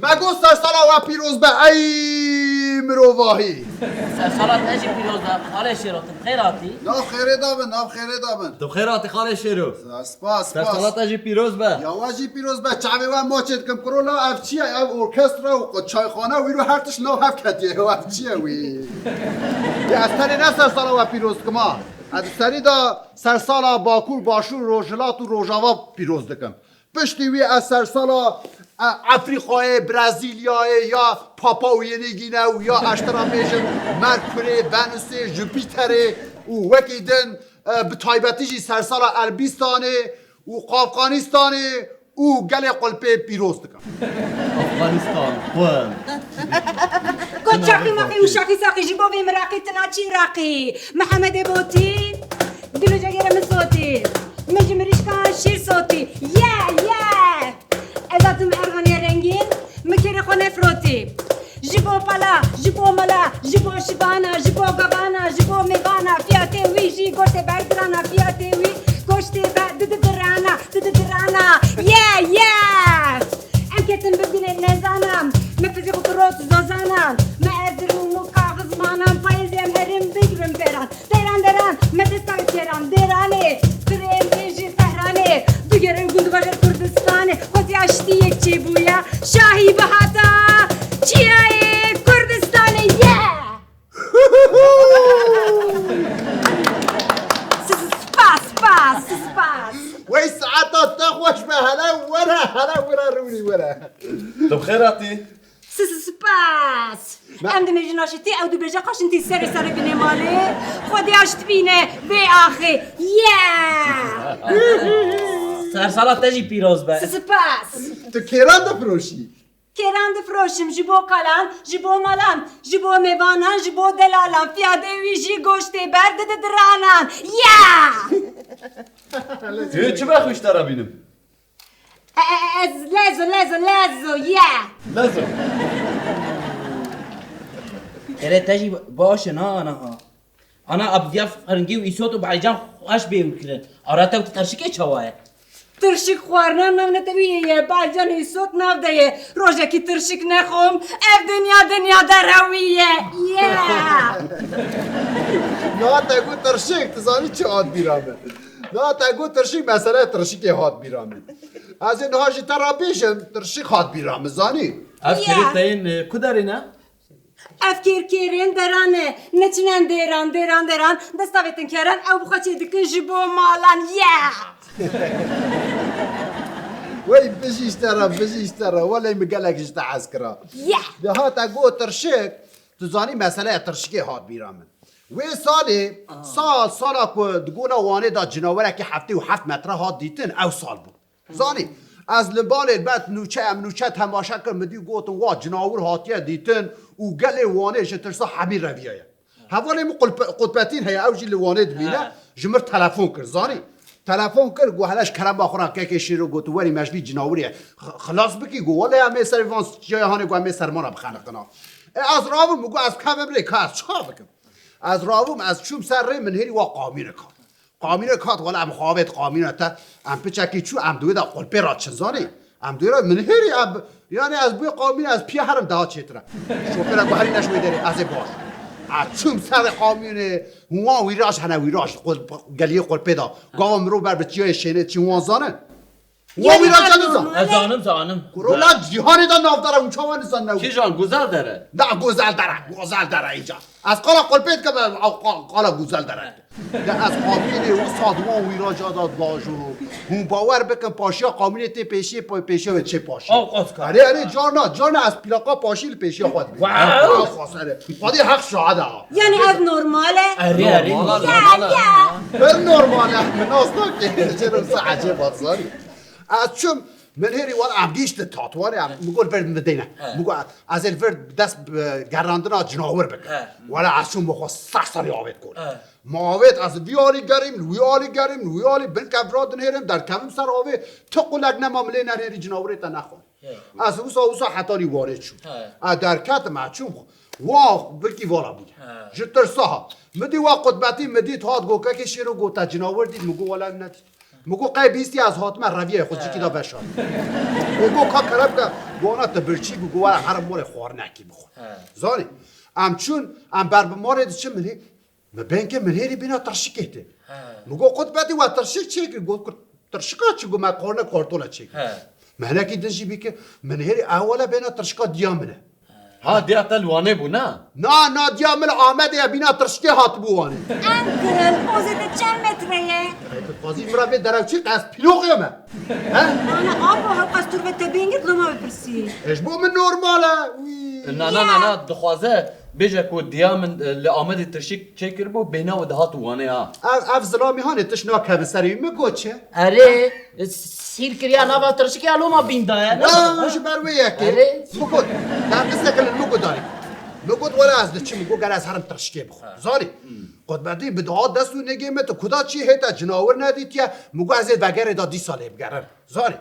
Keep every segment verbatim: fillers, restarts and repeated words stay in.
Me got sersala we pîroz be ey mirovahî. Sersala te jî pîroz be xalê Şêro, tu bi xêr hatî. Nav xêrê de bin, nav xêrê de bin. Tu bi xêr hatî xalê Şêro. Spas, spas. Sersala te jî pîroz be. Ya we jî pîroz be, çavê we maçê dikim. Kuro la ev çi ye? Ev orkestra û çayxane wî ro her tişt nav hev ketiye. Ev çi ye wî? Ya ez tenê ne sersala we pîroz dikim ha. Ez serî de sersala Bakur, Başûr, Rojhilat û Rojava pîroz dikim. Piştî wî ez sersala, e, Efrîqayê, Brezîlyayê ya Papua Yeni Gine û ya ez te ra bêjim Merkurê, Venusê, Jupîterê û wekî din, e, bi taybetî jî sersala Erbîstanê û Qafqanistanê û gelê Qulpê pîroz dikim. Afganistan, xwe. Got çaqî maqî û şaqî saqî ji bo vê miraqî tina çî raqî. Mihemedê Botî, Dilû cegêre min sotî. Min ji mirîşkan şîr sotî. Ye, ye! Ez hatim Erxanê rengîn, min kêrê xwe nefrotî. Ji bo pala, ji bo mala, ji bo şivana, ji bo gavana, ji bo mêvana, fiyatê wî jî goştê bergirana, fiyatê wî goştê be dididirana, dididirana. Ye, ye! Em ketin bi dilê nezanan, me fizî xwe rot zozanan, me Erzirum û kaxiz manan, payêzê em herin bigrin pêran. Deran deran, me desta keran, deranê, firê em ê ji Tehranê, digere gund bajar Kurdistanê, xwezî aştiyek çêbûya, şahî bihata, çiyayê Kurdistanê ye! Spas, spas, spas. Wey saeta te xweş be, hele were, hele were rûnî were. Tu bi xêr hatî. Spas! Me- Em dibêjin aşitî, ew dibêje qaşintî serê serê binê malê. Xwedê aşt bîne vê axê. Yeah! Sersala te jî pîroz be. Spas! Tu kêran difiroşî? Kêran difiroşim ji bo kalan, ji bo malan, ji bo mêvanan, ji bo delalan. Fiyadê wî jî goştê ber didi diranan. Yeah! Tu çi be xwiştara bînim? E, e, ez lezo, lezo, lezo, ye. Lezo. Erê te jî baş e, na ana ha. Ana abdiya Firingî û Îsot û Baycan xweş bê û kirin. Ara te û tirşikê çawa ye? Tirşik xwarina navnetewî ye, Baycan Îsot nav de ye. Rojekî tirşik nexwim, ev dinya dinya derewî ye. Ye. Ya te got tirşik, tu zanî çi hat bîra min? Na te got tirşik, mesele tirşikê hat bîra min. Ez ê niha ji te re bêjim, tirşik hat bîra min, zanî? Ev Ya. kêrê te yên, e, ku derê ne? Ev kêr kêrên deran e, neçinen dêran, dêran, dêran, desta vê tinkeran, ew bi xwe çê dikin ji bo malan, ya! Wey, bijî ji te re, bijî ji te re, welê min gelek ji te hez kira. Ya! Niha te got tirşik, tu zanî meseleya tirşikê hat bîra min. Wê salê, sal, sala ku di Gola Wanê de cinawerekî heftê û heft metre hat dîtin, ew sal bû. Zanî, ez li balê bet nûçe, em nûçe temaşe kir, min dî gotin, wa cinawir hatiye dîtin û gelê Wanê ji tirsa hemî reviyaye. Hevalê min qulpe-, qutbetîn heye, ew jî li Wanê dibîne, He. ji mir telefon kir, zanî. Telefon kir, got, hele ji kerema xwe re kekê Şêro, got, werî me ji vî cinawirê x-, xilas bikî, got, wele em ê ser van ciyayê hanê, got, em ê sermana bixeniqina. E, ez rabim, got, ez kevim rê, ka ez çawa bikim? Ez rabûm, ez çûm ser rê, min hêrî wa qamînek hat. Qamînek hat, wela em xwe avêt qamîne te, em piçekî çû, em di wê de qulpê re çin zanî. Em di wê re, min hêrî, em, yani ez bi wê qamîne, ez piya herim daha çêtir e. Şofêra guherî neş wê derê, ez ê baş. Ez çûm ser rê qamînê, hûn wan wîraj hene wîraj, qul-, geliyê qulpê de. Gava mirov ber bi çiyayê şênê çin wan zanin. Wa Yani wî ra ez çend zan? Ez zanim, zanim. Kuro la cîhanê de navdar e, hûn çawa nizan ne? Kîjan, Guzel Dere? Na, Guzel Dere, Guzel Dere îca. Ez qala qulpê dikim, ew qa-, qala Guzel Dere. De ez qamînê wisa di wan wîraca de dibajo. Hûn bawer bikin, paşiya qamînê tê pêşiyê, pa-, pêşiya wê çê paşiyê. Aw, qas ka. Erê, erê, carna, carna ez plaka paşî li pêşiya xwe dibînim. Wow. Aw, qas, erê. Xwedê heq şahid e ha. Yani ev normal e? Erê, erê. Normal e, Ya, normal e. ya. Ev normal e. Min nas nake. Çerê wisa ecêb e, zanî. Ez çûm, min hêrî wan em gihîştin Tatwanê, em, min got, "Ver min bideyne." He. Min got, "Ez ê li vir dest bi gerandina cinawir bikim." He. Wela ez çûm, min xwe ser serî avêt got. He. Min avêt, ez li vî alî gerîm, li wî alî gerîm, li wî alî bin kevra dinêrim, derkevim ser avê, ti qulek nema min lê nenêrî cinawirê te nexwar. He. Ez wisa, wisa hetanî Wanê çûm. He. Ez derketim, ez çûm, wa birkî vala bûye. He. Ji tirsa ha. Min dî wa qutbetî, min dît hat got, "Kekê Şêro, got te cinawir dît?" Min got, "Wela nedît." Min got, qey bîstî ez hatime reviyê xwe cîkî da veşart. Min got, ka kerem ke, wana te birçî bû, got, were herim malê xwarinekî bixwe. Zanî, em çûn, em ber bi malê diçin, min hê, min bên ke min hêrî bîna tirşikê tê. Min got, qut betî we tirşik çêkir, got, ku tirşika çi, got, me xwarine kartola çêkir. Min hinekî din jî bî ke, min hêrî ewele bêna tirşika diya min e. Ha, diya te li Wanê bû, na? Na, na, diya min li Amedê ye, bîna tirşikê hatibû Wanê. Uncle, pozê te çend metre ye? Ey, tu dixwazî min re bê derewçî, qe ez pîloxê me. He? Na, na, abo, hewqas tu ve te bêngit loma bipirsî. E, ji bo min normal e. Wî. Na, na, na, na, dixwaze bêje ku diya min, e, li Amedê tirşik çêkiribû, bêhna we dihat Wanê ha. Ev, ev zilamî hanê tişt nakeve serê wî, min got çi? Erê, sîr kiriya nava tirşikê ya loma bîn daye, ne? Ya, ji ber wê yekê. Erê. Min got, derqiseke li min got darî. Min got, wele ez diçim, min got, ger ez herim tirşikê bixwim. Zanî? Qutbedî bi daha dest û nigê min, tu kuda çî hête cinawir nedîtiye, min got, ez ê vegerê da dîsa lê bigerim. Zanî?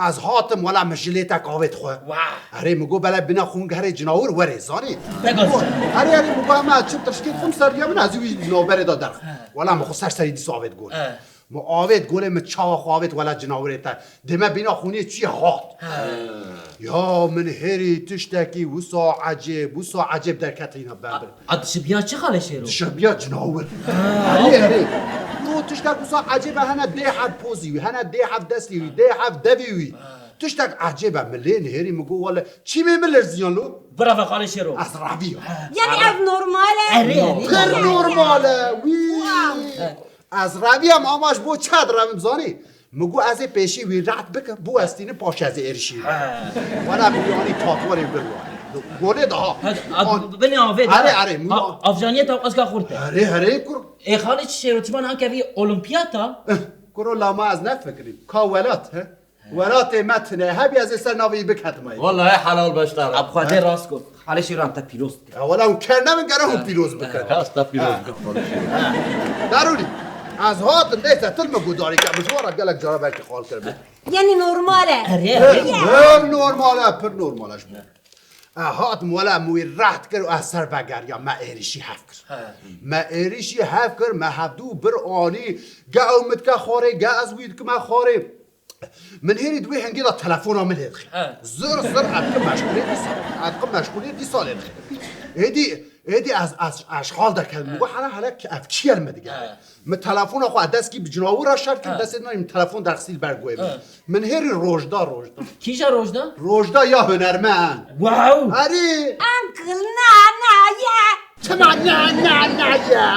Ez hatim, wela min jilêtek avêt xwe. Wah. Erê, min got, bele bina xûn gerê cinawir werê, zanî? Te got. Erê, erê, min got, hema çim tirşikê dixwim ser diya min, ez wî navberê da derxim. Wela min xwe ser serî dîsa avêt got. He. Min avêt golê, min çawa xwe avêt wela cinawirê te. Dê me bîna xûniyê çûye hat. He. Ya min hêrî tiştekî wisa ecêb, wisa ecêb derketîna ber. A, a dişibiya çi xalê Şêro? Dişibiya cinawir. Ha. Erê, erê. Yo tiştek wisa ecêb e, hene dê hev pozî wî, hene dê hev destî wî, dê hev devî wî. Ha. Tiştek ecêb e, min lê nihêrî, min got wele çîmê min lirziyan lo. Bravo xalê Şêro. Ez raviya. Yanî ev normal e? Erê, erê. Pir normal e. Wî. Wow. Ez reviyam ama ji bo çi direvim zanî? Min got ez ê pêşî wî reht bikim, bo ez tînim paşê ez ê êrişî. He. Wela min wî anî tatwarê bir wa. Golê daha. He, binê avê de. Erê, erê, min Avjaniyê tawqeska xurt e. Erê, erê, kur. Ê xalê çi Şêro, çiman hanke vî olimpiyata? Eh, kuro lama ez nefikirîm. Ka welat, he? Welatê me tune, hebî ez ê ser navê wî biketim ay. Wallahî helal beşdar. Ab Xwedê rast got. Halê Şêran te pîroz dike. Ya wela hûn ker nebin, gere hûn pîroz bikin. Kas te pîroz bikin, Xwedê Şêran. Darûnî, ez hatim, neyse, til min gudarî ke, min ji wan re gelek cara belkî xal kiribin. Yanî normal e. Erê, erê. Pir normal e, pir normal e ji bo. E, hatim wela min wî reht kir û ez ser vegeriyam, me êrişî hev kir. He. Me êrişî hev kir, me hevdû bir anî, ge ew min dike xwarê, ge ez wî dikime xwarê. Min hêrî di wê hingê de telefona min lê dixî. He. Zir zir ez dikim meşgûlê dîsa, ez dikim meşgûlê dîsa lê dixî. Êdî, êdî ez, ez, ez ji xal derketim. Min got, hele, hele ev kî ye li min digere? He. Min telefona xwe, ez destî bi cinawir re şer kir, he, destê din min telefon derxistî li ber guhê min. He. Min hêrî Rojda, Rojda. Kîja Rojda? Rojda ya hunermend. Wow! Erê! Uncle, na, na, ye! Çima na, na, na, ye?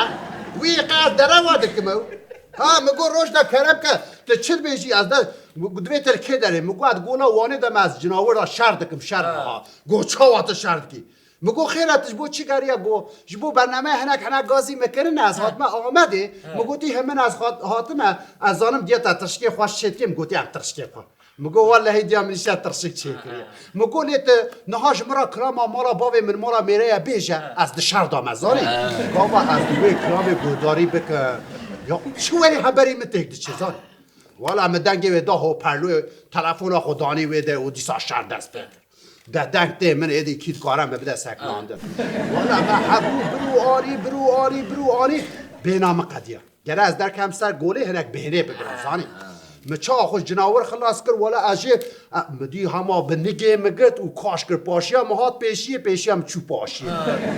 Wî qas derewa dikim ew. Ha, min got, Rojda, kerem ke, tu çi dibêjî, ez de, divê te li kê derê? Min got, ez gola Wanê de me ez cinawir de şer dikim, şer. Ha. Ha. Got, çawa tu şer dikî? Min got, xêr e, tu ji bo çi geriya? Got, ji bo bernameyê hinek, hinek gazî me kirine, ez hatime Amedê. He. Min gotî, hemin ez hat-, hatime, ez zanim diya te tirşikê xwe çêdikê, min gotî, em tirşikê xwe. Min got, wellehî diya min îşte tirşik çêkiriye. Min got, lê tu niha ji min re kirama mala bavê min, mala mêreye bêje, ez di şer de me, zanî? He. Gava ez di wê kiramê guhdarî bikim. Ya çi werî hemberî min têk diçe, zanî? Wela min dengê wê da hoparlorê, telefona xwe danî wê de û dîsa şer dest pê kir. De deng tê min êdî kî dikare min bide seklandin. Wela me hebû bir û arî, bir û arî, bir û arî bêhna min qediya. Gere ez derkem ser golê hinek bêhnê bigirim, zanî. Min çawa xwe ji cinawir xilas kir, wela ez jê, e, min dî hema bi nigê min girt û kaş kir paşiya min hat pêşiyê, pêşiya min çû paşiyê.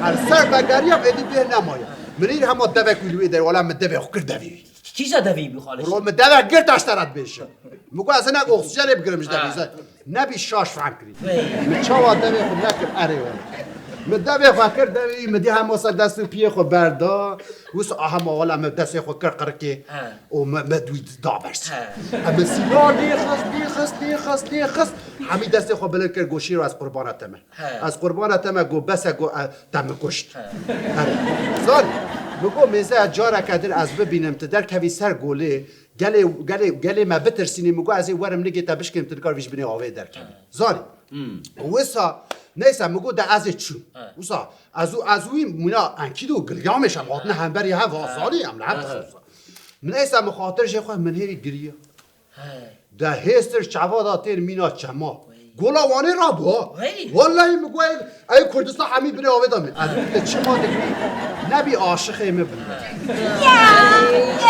Ez ser vegeriyam êdî bêhn nemaye. Min îr hema devek wî li wê derê, wela min devê xwe kir devê wî. Kîja devî bû xalê? Bro, min devek girt ez te re dibêjim. Min got ez hinek oksîjenê bigirim ji devê. Ha. Nebî şaş fehm kirî. Wey. Min çawa devê xwe nekir, erê wele. Min devê xwe kir, devê wî, min dî hema ser dest û piyê xwe berda. Wisa hema wela min destê xwe kir qirikê. Ha. Û min, min dû da ber ser. Ha. Em min sîla lê xist, lê xist, lê xist, lê xist. Hemî destê xwe bilind kir, got Şêro ez qurbana te me. He. Ez qurbana te me, got bes e, got, e, te min kuşt. He. Erê. Zanî, min got mêze careke din ez bibînim, tu derkevî ser golê, gelê, gelê, gelê me bitirsînî, min got ez ê werim nigê te bişkêm, tu nikar vî ji binê avê derkevî. He. Zanî. Hmm. Wisa, neyse, min got de ez ê çûm. He. Wisa, ez û, ez û wî mûna enkî do gilgamêş em hatine hemberî hev, he, zanî, em li hev dixin. He. Min neyse, min xatir jê xwe, min hêrî giriya. He. De hêstir çava da têr mîna çema. Wey. Gola Wanê rabû. Wey. Wellahî min got, ey Kurdistan hemî binê avê da min. Ez te çima dikî? Nebî aşiqê min bin. Ya,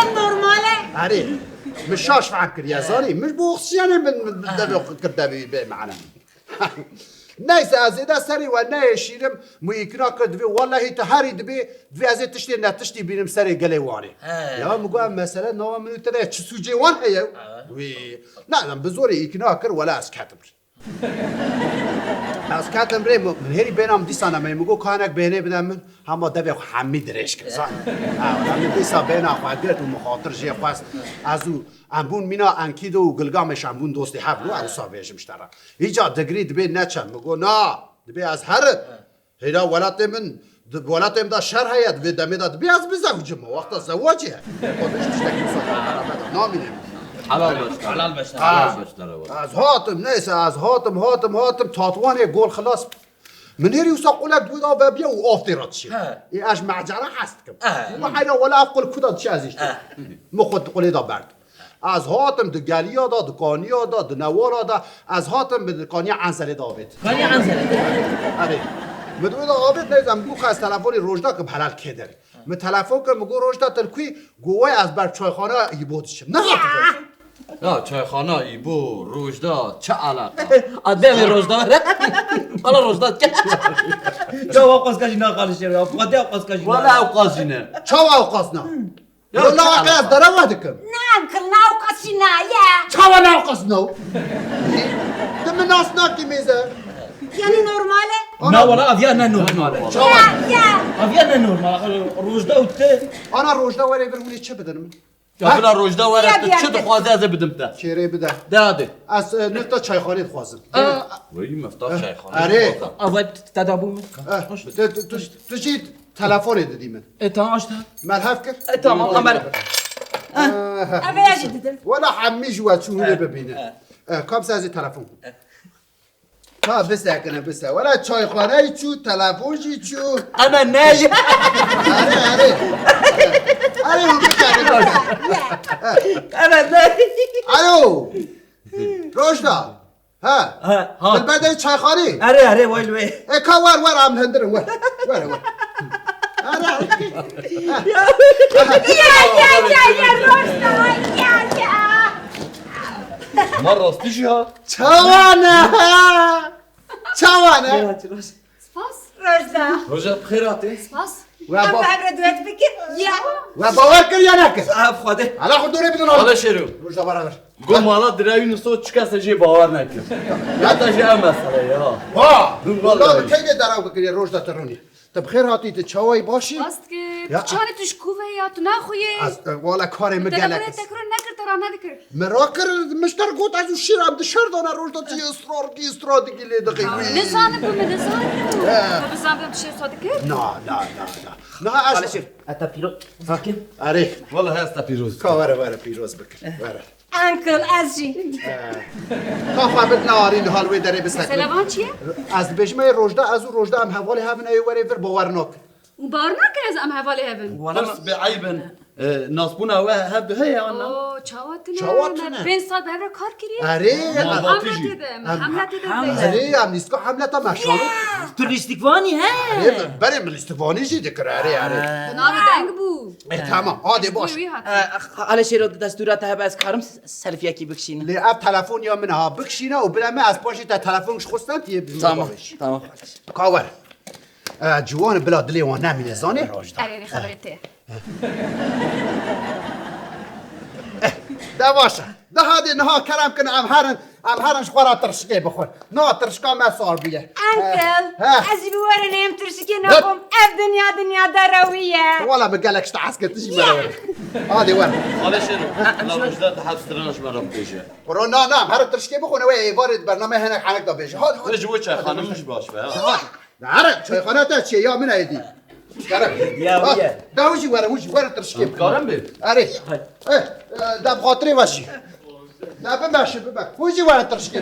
em normal e. Erê. Min şaş fehm kiriye, zanî? Min bo oksijenê min, min devê xwe kir devê wî bê mane. Neyse, ez zêde serê we neyêşînim, min îkna kir divê, wellehî tu herî dibê, divê ez ê tiştê netiştî bînim serê gelê Wanê. He. Ya min got, ev mesele nava min û te de ye, çi sûcê wan heye? He. Wî, ne, bi zorê îkna kir, wele ez ketim. Ez ketim rê, min, min hêrî bêhna min dîsa nemeyî, min got, ka hinek bêhnê bide min, hema devê xwe hemî dirêj kir, zanî. Ha, wela min dîsa bêhna xwe girt û min xatir jê xwest. Ez û em bûn mîna Enkidu û Gilgameş, em bûn dostê hev, û ewsa bêjim ji te re. Îca digirî dibê neçe, min got, na, dibê ez herim. Hêra welatê min, di welatê min de şer heye, di vê demê de dibê ez bizewicim, wexta zewacê ye. Xwe bêj tiştekî wisa beraber de namîne. Helal beşler. Helal beşler. Ha. Helal beşler, evet. Ez hatim, neyse, ez hatim, hatim, hatim, Tatwanê gol xilas. Min hêrî wisa qulek di wê de vebiye û av tê re dişê. He. Ê, ez ji mecera hez dikim. He. Ma heyra wela ev qul kuda dişe ez îşte. He. Min xwe di qulê de berdim. Ez hatim di geliya de, di kaniya de, di newara de, ez hatim bi kaniya Enzelê de avêt. Kaniya Enzelê de? Erê. Min di wê de avêt, neyse, min got ez telefonê Rojda kim helal kêder. Min telefon kir, min got, Rojda, tu li ku yî? Got, wey, ez ber çayxana Îbo diçim. Ne hatibe? Ya çayxana Îbo, Rojda, çi eleqa? A devê Rojda re. Ala Rojda ke. Ya wa qaska jî naxalişe ya. Xwedê qaska jî. Wala ew qas jî ne. Çawa ew qas ne? Ya, wala ez derewa dikim. Nam kil nav qasî na ye. Çawa nav qas nav? Tu min nas nakî mêze. Yani normal e? Na wala aviya ne normal e. Çawa? Ya, ya. Aviya ne normal. Rojda û te. Ana Rojda were vir hûnê çi bidin min? Ya bila Rojda were, tu çi dixwaze ez ê bidim te. Kêrê bide. De hadi. Ez, e, nirxta çayxanê dixwazim. Weyî mefta çayxanê. Erê. Avay te da bû min. Eh, tu, tu, tu, tu jî Telefonê didî min. E, tamam, aç da. Merhev kir. E, tamam, Amer. Aha. Eve ya jî didim. Wela hemî ji we çû hûnê bibîne. E, kam se ez ê telefon. Ka bisekine, bise. Wela çayxaneyî çû, telefon jî çû. Ana ne? Erê, erê. Erê, hûn bikene. Ana ne? Alo. Rojda. Ha. Ha, ha. Dilber dayê çayxanê. Erê, erê, wayl wê. E, ka wer, wer, em hindirin, wer. Wer, wer. Ara. Ya, ya, ya, ya, Rojda, ya, ya. Ma rastî jî ha. Çawa ne? Çawa ne? Spas. Rojda. Rojda, bi xêr hatî. Spas. We ba- Em bi hev re duet bikin. Ya. We bawer kir ya nekir? Sahib Xwedê. Hala xwe dorê bidin. Hala şêro. Rojda beraber. Go mala direwî niso çi kese jê bawer nekir. Ya te jê ev mesele ya. Ha! Wala bi key de derew bikiriye Rojda te ronî. Te bi xêr hatî, te çawayî başî? Rast kir. Ya. Tu çanê tu ji ku ve ya, tu naxuyê. Ez, e, wala karê min gelek. Te tekrar nekir, te ra nedikir. Me rakir, min ji te re got ez û şîr em di şer dana Rojda, tu yê israr dikî, israr dikî lê dixî wî. Nizanim bû, min nizanim bû. He. Me bizanibû tu şêr dikir? Na, na, na, na. Niha ez Xalê Şêr, ez te pîroz bikim. Erê. Wala ez te pîroz bikim. Ka were, were pîroz bikir. Were. Uncle, ez jî. Ka xwe bidine arî, niha li wê derê bisekine. Mesele van çi ye? Ez dibêjim ê Rojda, ez û Rojda em hevalê hev in, ê werê vir bawer nakin. Û bawer nake ez em hevalê hev in. Wala bes bê eyb in. E, nasbûna we hev du heye, anna? Oo, çawa tune? Çawa tune? Me pênc sal bi hev re kar kiriye. Erê, em Hamletê de, em Hamletê de. Erê, em lîstika Hamleta meşan. Tu lîstikvanî he? Erê, berê min lîstikvanî jî dikir, erê, erê. Di navê deng bû. E, tamam, adê baş. Wî, wî hat. E, Xalê Şêro, destûra te hebe ez karim s-, selfiyekî bikişînim. Lê ev telefon ya min ha, bikişîne û bile me ez paşê te telefon ji xwe stend yê bi min Tamam, bavêj. Tamam. Ka were. E, ciwan bila dilê wan nemîne, zanê? Erê, erê, xeberê te. De baş e. De hadê niha kerem kin em herin, em herin ji xwe re tirşikê bixwin. Na tirşika me sar bûye. Uncle, He. ez jî bi we re nêm tirşikê naxwim. Ev dinya dinya derewî ye. Wala min gelek ji te hez kir, tu jî me re were. Hadê were. Xalê Şêro, la Rojda di heb strana ji me re bibêje. Kuro na, na, em herin tirşikê bixwin, wê êvarê di bernameyê hinek henek de bêje. Hadê, hadê. Ji bo çayxanim jî baş be, ha. Hadê. Nare, çayxana te çê ya min êdî. Kare. Ya, Ha, ya. Da hûn jî were, hûn jî were tirşikê. Karim bê. Erê. Hay. Eh, eh, da bi xatirê we jî. Da bimeşe, bibe. Hûn jî were tirşikê.